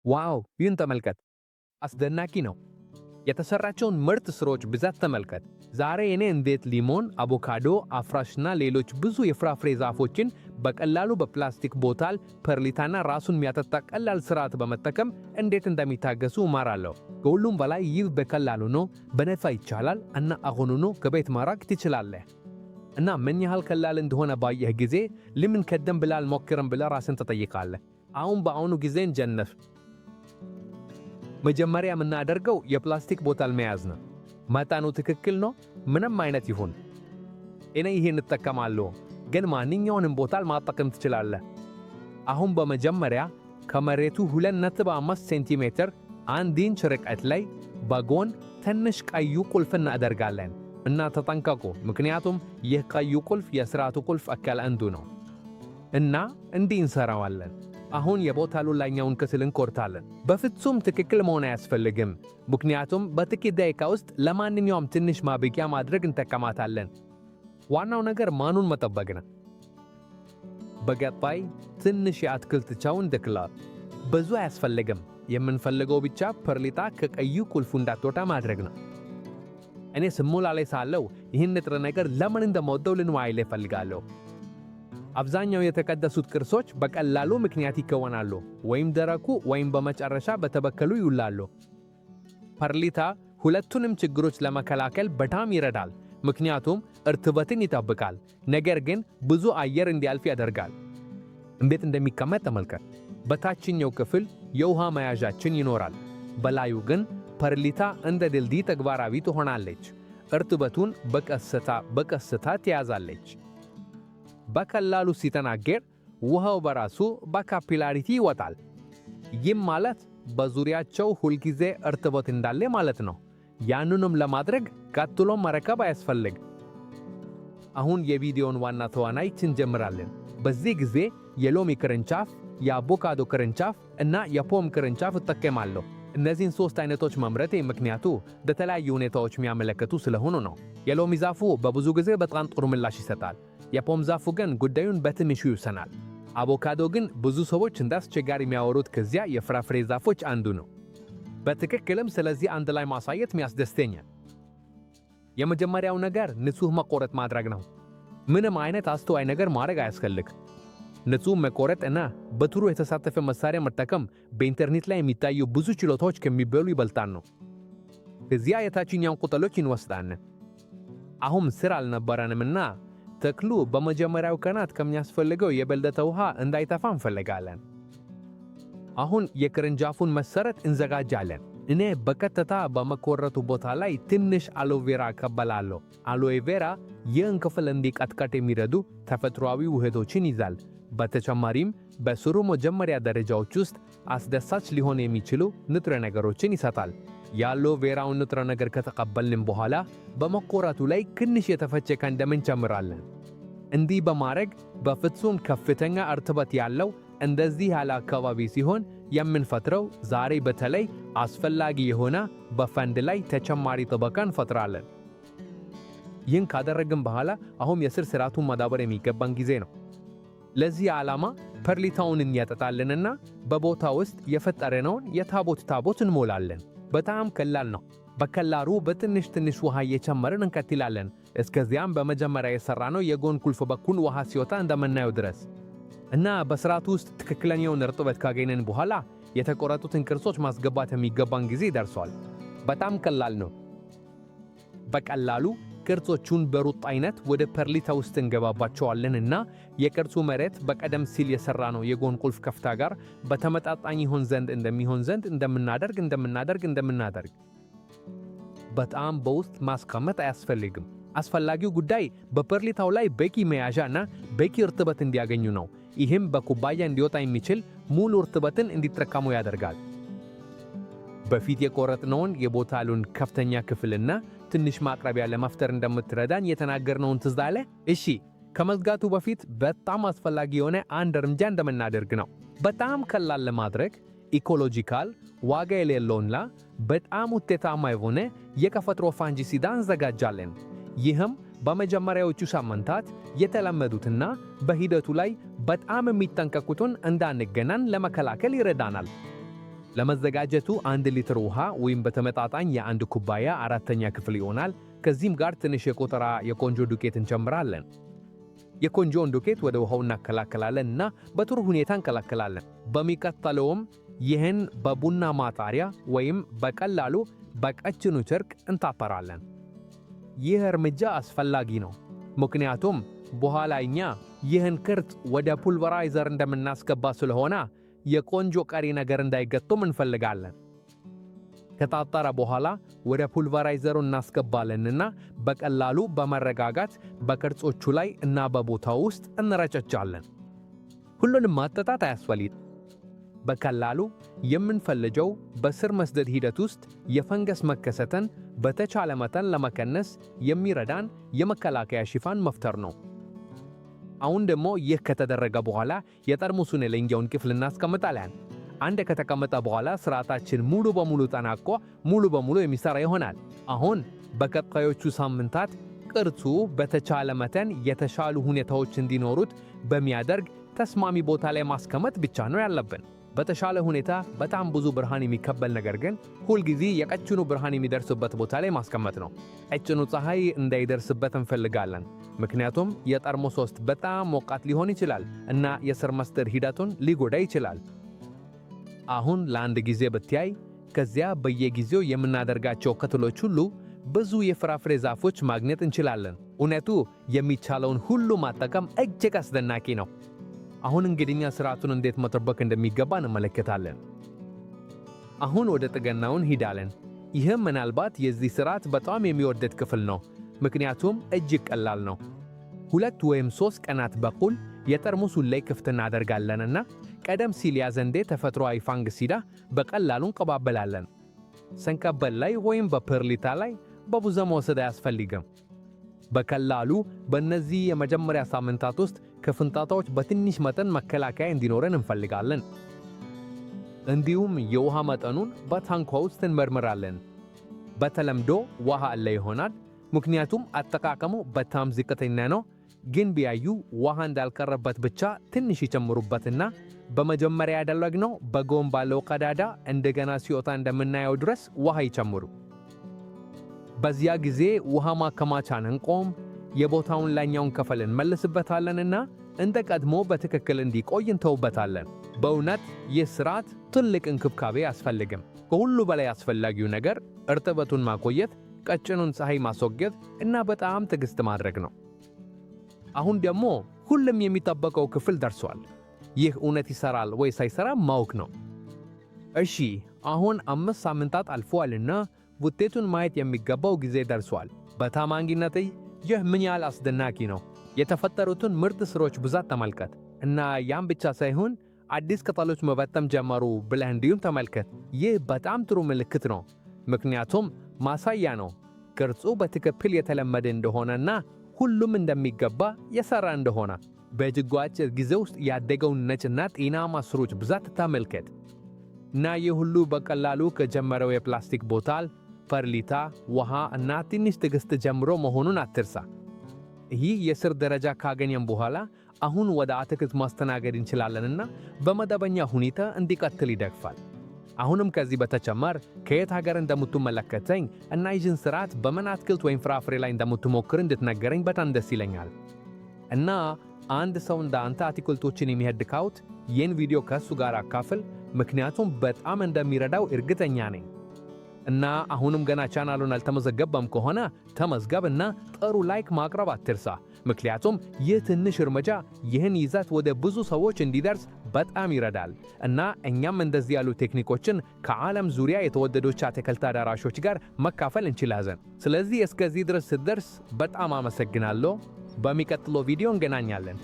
Wow! ይህን ተመልከት። አስደናቂ ነው። የተሰራቸውን ምርጥ ስሮች ብዛት ተመልከት። ዛሬ እኔ እንዴት ሊሞን፣ አቮካዶ፣ አፍራሽና ሌሎች ብዙ የፍራፍሬ ዛፎችን በቀላሉ በፕላስቲክ bottle፣ ፐርሊታና ራሱን የሚያጠጣ ቀላል ስርዓት በመጠቀም እንዴት እንደሚታገሱ እማራለሁ። ከሁሉም በላይ ይህ በቀላሉ ነው፣ በነፃ ይቻላል እና አሁኑኑ ከቤት ማድረግ ትችላለህ። እና ምን ያህል ቀላል እንደሆነ ባየህ ጊዜ ለምን ቀደም ብለህ አልሞክርም ብለህ ራስን ትጠይቃለህ። አሁን በአሁኑ ጊዜ እንጀምር። መጀመሪያ የምናደርገው የፕላስቲክ bottle መያዝ ነው። መጠኑ ትክክል ነው፣ ምንም አይነት ይሁን። እኔ ይሄን እጠቀማለሁ፣ ግን ማንኛውንም bottle መጠቀም ትችላለህ። አሁን በመጀመሪያ ከመሬቱ 2.5 ሴንቲሜትር 1 ኢንች ርቀት ላይ በጎን ትንሽ ቀዩ ቁልፍ እናደርጋለን። እና ተጠንቀቁ፣ ምክንያቱም ይህ ቀዩ ቁልፍ የስርዓቱ ቁልፍ አካል አንዱ ነው። እና እንዲህ እንሰራዋለን። አሁን የ bottle ኡ ላይኛውን ክፍል እንቆርጣለን። በፍጹም ትክክል መሆን አያስፈልግም፣ ምክንያቱም በጥቂት ደቂቃ ውስጥ ለማንኛውም ትንሽ ማብቂያ ማድረግ እንጠቀማታለን። ዋናው ነገር ማኑን መጠበቅ ነው። በቀጣይ ትንሽ የአትክልት ጨው እንተክላለን። ብዙ አያስፈልግም። የምንፈልገው ብቻ ፐርሊታ ከቀዩ ቁልፉ እንዳትወጣ ማድረግ ነው። እኔ ስሞላ ላይ ሳለው ይህን ንጥረ ነገር ለምን እንደምወደው ልንዋይል እፈልጋለሁ። አብዛኛው የተቀደሱት ቅርሶች በቀላሉ ምክንያት ይከወናሉ፣ ወይም ደረቁ ወይም በመጨረሻ በተበከሉ ይውላሉ። ፐርሊታ ሁለቱንም ችግሮች ለመከላከል በጣም ይረዳል፣ ምክንያቱም እርጥበትን ይጠብቃል፣ ነገር ግን ብዙ አየር እንዲያልፍ ያደርጋል። እንዴት እንደሚቀመጥ ተመልከት። በታችኛው ክፍል የውሃ መያዣችን ይኖራል፣ በላዩ ግን ፐርሊታ እንደ ድልድይ ተግባራዊ ትሆናለች። እርጥበቱን በቀስታ በቀስታ ትያዛለች። በቀላሉ ሲተናገር ውሃው በራሱ በ capillarity ይወጣል። ይህም ማለት በዙሪያቸው ሁልጊዜ እርጥበት እንዳለ ማለት ነው። ያንንም ለማድረግ ቀጥሎ መረከብ አያስፈልግ። አሁን የቪዲዮን ዋና ተዋናይ እንጀምራለን። በዚህ ጊዜ የሎሚ ቅርንጫፍ፣ የአቮካዶ ቅርንጫፍ እና የፖም ቅርንጫፍ እጠቀማለሁ። እነዚህን ሶስት አይነቶች መምረጤ ምክንያቱ በተለያዩ ሁኔታዎች የሚያመለክቱ ስለሆኑ ነው። የሎሚ ዛፉ በብዙ ጊዜ በጣም ጥሩ ምላሽ ይሰጣል። የፖም ዛፉ ግን ጉዳዩን በትንሹ ይውሰናል። አቮካዶ ግን ብዙ ሰዎች እንደ አስቸጋሪ የሚያወሩት ከዚያ የፍራፍሬ ዛፎች አንዱ ነው። በትክክልም ስለዚህ አንድ ላይ ማሳየት የሚያስደስተኛል። የመጀመሪያው ነገር ንጹህ መቆረጥ ማድረግ ነው። ምንም አይነት አስተዋይ ነገር ማድረግ አያስፈልግ። ንጹህ መቆረጥ እና በጥሩ የተሳተፈ መሳሪያ መጠቀም በኢንተርኔት ላይ የሚታዩ ብዙ ችሎታዎች ከሚበሉ ይበልጣል ነው። ከዚያ የታችኛውን ቅጠሎች እንወስዳለን። አሁን ስር አልነበረንምና ተክሉ በመጀመሪያው ቀናት ከሚያስፈልገው የበለጠ ውሃ እንዳይጠፋ እንፈልጋለን። አሁን የቅርንጫፉን መሰረት እንዘጋጃለን። እኔ በቀጥታ በመቆረጡ ቦታ ላይ ትንሽ aloe vera እቀበላለሁ። Aloe vera ይህን ክፍል እንዲቀጥቀጥ የሚረዱ ተፈጥሯዊ ውህዶችን ይዛል። በተጨማሪም በስሩ መጀመሪያ ደረጃዎች ውስጥ አስደሳች ሊሆን የሚችሉ ንጥረ ነገሮችን ይሰጣል። የ aloe vera ውን ንጥረ ነገር ከተቀበልን በኋላ በመቆረጡ ላይ ትንሽ የተፈጨ ቀንደም እንጨምራለን። እንዲህ በማድረግ በፍጹም ከፍተኛ እርጥበት ያለው እንደዚህ ያለ አካባቢ ሲሆን የምንፈጥረው ዛሬ በተለይ አስፈላጊ የሆነ በፈንድ ላይ ተጨማሪ ጥበቃ እንፈጥራለን። ይህን ካደረግን በኋላ አሁን የስር ስርዓቱን ማዳበር የሚገባን ጊዜ ነው። ለዚህ ዓላማ ፐርሊታውን እንያጠጣለንና በቦታ ውስጥ የፈጠረነውን የታቦት ታቦት እንሞላለን። በጣም ቀላል ነው። በቀላሉ በትንሽ ትንሽ ውሃ እየጨመርን እንቀጥላለን። እስከዚያም በመጀመሪያ የሰራነው የጎን ቁልፍ በኩል ውሃ ሲወጣ እንደምናየው ድረስ እና በስርዓቱ ውስጥ ትክክለኛውን እርጥበት ካገኘን በኋላ የተቆረጡትን ቅርጾች ማስገባት የሚገባን ጊዜ ደርሷል። በጣም ቀላል ነው። በቀላሉ ቅርጾቹን በሩጥ አይነት ወደ ፐርሊታ ውስጥ እንገባባቸዋለን እና የቅርጹ መሬት በቀደም ሲል የሰራነው የጎን ቁልፍ ከፍታ ጋር በተመጣጣኝ ይሆን ዘንድ እንደሚሆን ዘንድ እንደምናደርግ እንደምናደርግ እንደምናደርግ በጣም በውስጥ ማስቀመጥ አያስፈልግም። አስፈላጊው ጉዳይ በፐርሊታው ላይ በቂ መያዣ እና በቂ እርጥበት እንዲያገኙ ነው። ይህም በኩባያ እንዲወጣ የሚችል ሙሉ እርጥበትን እንዲጠቀሙ ያደርጋል። በፊት የቆረጥነውን የ bottle ኡን ከፍተኛ ክፍልና ትንሽ ማቅረቢያ ለመፍጠር እንደምትረዳን የተናገርነውን ትዝ አለ? እሺ፣ ከመዝጋቱ በፊት በጣም አስፈላጊ የሆነ አንድ እርምጃ እንደምናደርግ ነው። በጣም ቀላል ለማድረግ ecological፣ ዋጋ የሌለውና በጣም ውጤታማ የሆነ የተፈጥሮ fungicide እንዘጋጃለን። ይህም በመጀመሪያዎቹ ሳምንታት የተለመዱትና በሂደቱ ላይ በጣም የሚጠንቀቁትን እንዳንገናን ለመከላከል ይረዳናል። ለመዘጋጀቱ 1 ሊትር ውሃ ወይም በተመጣጣኝ የአንድ ኩባያ አራተኛ ክፍል ይሆናል። ከዚህም ጋር ትንሽ የቆጠራ የቆንጆ ዱቄት እንጨምራለን። የቆንጆውን ዱቄት ወደ ውሃው እናከላከላለን እና በጥሩ ሁኔታ እንቀላቀላለን። በሚቀጥለውም ይህን በቡና ማጣሪያ ወይም በቀላሉ በቀጭኑ ጨርቅ እንታጠራለን። ይህ እርምጃ አስፈላጊ ነው፣ ምክንያቱም በኋላ እኛ ይህን ቅርጽ ወደ pulverizer እንደምናስገባ ስለሆነ የቆንጆ ቀሪ ነገር እንዳይገጥም እንፈልጋለን። ከታጠረ በኋላ ወደ pulverizer ኡ እናስገባለንና በቀላሉ በመረጋጋት በቅርጾቹ ላይ እና በቦታው ውስጥ እንረጨቻለን። ሁሉንም ማጠጣት አያስፈልግም። በቀላሉ የምንፈልገው በስር መስደድ ሂደት ውስጥ የፈንገስ መከሰትን በተቻለ መጠን ለመቀነስ የሚረዳን የመከላከያ ሽፋን መፍጠር ነው። አሁን ደግሞ ይህ ከተደረገ በኋላ የጠርሙሱን የላይኛውን ክፍል እናስቀምጣለን። አንድ ከተቀመጠ በኋላ ስርዓታችን ሙሉ በሙሉ ጠናቆ ሙሉ በሙሉ የሚሰራ ይሆናል። አሁን በቀጣዮቹ ሳምንታት ቅርጹ በተቻለ መጠን የተሻሉ ሁኔታዎች እንዲኖሩት በሚያደርግ ተስማሚ ቦታ ላይ ማስቀመጥ ብቻ ነው ያለብን። በተሻለ ሁኔታ በጣም ብዙ ብርሃን የሚቀበል ነገር ግን ሁልጊዜ የቀጭኑ ብርሃን የሚደርስበት ቦታ ላይ ማስቀመጥ ነው። ቀጭኑ ፀሐይ እንዳይደርስበት እንፈልጋለን፣ ምክንያቱም የጠርሙስ ውስጥ በጣም ሞቃት ሊሆን ይችላል እና የስር መስደድ ሂደቱን ሊጎዳ ይችላል። አሁን ለአንድ ጊዜ ብትያይ፣ ከዚያ በየጊዜው የምናደርጋቸው ክትሎች ሁሉ ብዙ የፍራፍሬ ዛፎች ማግኘት እንችላለን። እውነቱ የሚቻለውን ሁሉ ማጠቀም እጅግ አስደናቂ ነው። አሁን እንግዲኛ ስርዓቱን እንዴት መጠበቅ እንደሚገባ እንመለከታለን። አሁን ወደ ጥገናውን ሂዳለን። ይህም ምናልባት የዚህ ስርዓት በጣም የሚወደድ ክፍል ነው፣ ምክንያቱም እጅግ ቀላል ነው። 2 ወይም 3 ቀናት በኩል የጠርሙሱን ላይ ክፍት እናደርጋለንና ቀደም ሲል ያዘንዴ ተፈጥሯዊ fungicide በቀላሉ እንቀባበላለን። ሰንቀበል ላይ ወይም በፐርሊታ ላይ በብዙ መውሰድ አያስፈልግም። በቀላሉ በእነዚህ የመጀመሪያ ሳምንታት ውስጥ ከፍንጣታዎች በትንሽ መጠን መከላከያ እንዲኖረን እንፈልጋለን። እንዲሁም የውሃ መጠኑን በታንኳ ውስጥ እንመርምራለን። በተለምዶ ውሃ አለ ይሆናል፣ ምክንያቱም አጠቃቀሙ በጣም ዝቅተኛ ነው። ግን ቢያዩ ውሃ እንዳልቀረበት ብቻ ትንሽ ይጨምሩበትና በመጀመሪያ ያደረግነው በጎን ባለው ቀዳዳ እንደገና ሲወጣ እንደምናየው ድረስ ውሃ ይጨምሩ። በዚያ ጊዜ ውሃ ማከማቻን እንቆም፣ የቦታውን ላይኛውን ክፍል እንመልስበታለንና እንደ ቀድሞ በትክክል እንዲቆይ እንተውበታለን። በእውነት ይህ ስርዓት ትልቅ እንክብካቤ አያስፈልግም። ከሁሉ በላይ አስፈላጊው ነገር እርጥበቱን ማቆየት፣ ቀጭኑን ፀሐይ ማስወገድ እና በጣም ትዕግስት ማድረግ ነው። አሁን ደግሞ ሁሉም የሚጠበቀው ክፍል ደርሷል። ይህ እውነት ይሰራል ወይስ አይሰራም ማወቅ ነው። እሺ፣ አሁን 5 ሳምንታት አልፈዋልና ውጤቱን ማየት የሚገባው ጊዜ ደርሷል። በታማኝነት ይህ ምን ያህል አስደናቂ ነው! የተፈጠሩትን ምርጥ ስሮች ብዛት ተመልከት እና ያም ብቻ ሳይሆን አዲስ ቅጠሎች መበተም ጀመሩ ብለህ እንዲሁም ተመልከት። ይህ በጣም ጥሩ ምልክት ነው፣ ምክንያቱም ማሳያ ነው ቅርጹ በትክክል የተለመደ እንደሆነና ሁሉም እንደሚገባ የሰራ እንደሆነ። በእጅጉ አጭር ጊዜ ውስጥ ያደገውን ነጭና ጤናማ ስሮች ብዛት ተመልከት እና ይህ ሁሉ በቀላሉ ከጀመረው የፕላስቲክ bottle፣ ፐርሊታ፣ ውሃ እና ትንሽ ትዕግስት ጀምሮ መሆኑን አትርሳ። ይህ የስር ደረጃ ካገኘን በኋላ አሁን ወደ አትክልት ማስተናገድ እንችላለንና በመደበኛ ሁኔታ እንዲቀጥል ይደግፋል። አሁንም ከዚህ በተጨማር ከየት ሀገር እንደምትመለከተኝ እና ይህን ስርዓት በምን አትክልት ወይም ፍራፍሬ ላይ እንደምትሞክር እንድትነግረኝ በጣም ደስ ይለኛል። እና አንድ ሰው እንደ አንተ አትክልቶችን የሚወድ ካውት ይህን ቪዲዮ ከእሱ ጋር አካፍል፣ ምክንያቱም በጣም እንደሚረዳው እርግጠኛ ነኝ። እና አሁንም ገና ቻናሉን አልተመዘገበም ከሆነ ተመዝገብ እና ጥሩ like ማቅረብ አትርሳ። ምክንያቱም ይህ ትንሽ እርምጃ ይህን ይዘት ወደ ብዙ ሰዎች እንዲደርስ በጣም ይረዳል እና እኛም እንደዚህ ያሉ ቴክኒኮችን ከዓለም ዙሪያ የተወደዶች አትክልት አዳራሾች ጋር መካፈል እንችላለን። ስለዚህ እስከዚህ ድረስ ስትደርስ በጣም አመሰግናለሁ። በሚቀጥለው ቪዲዮ እንገናኛለን።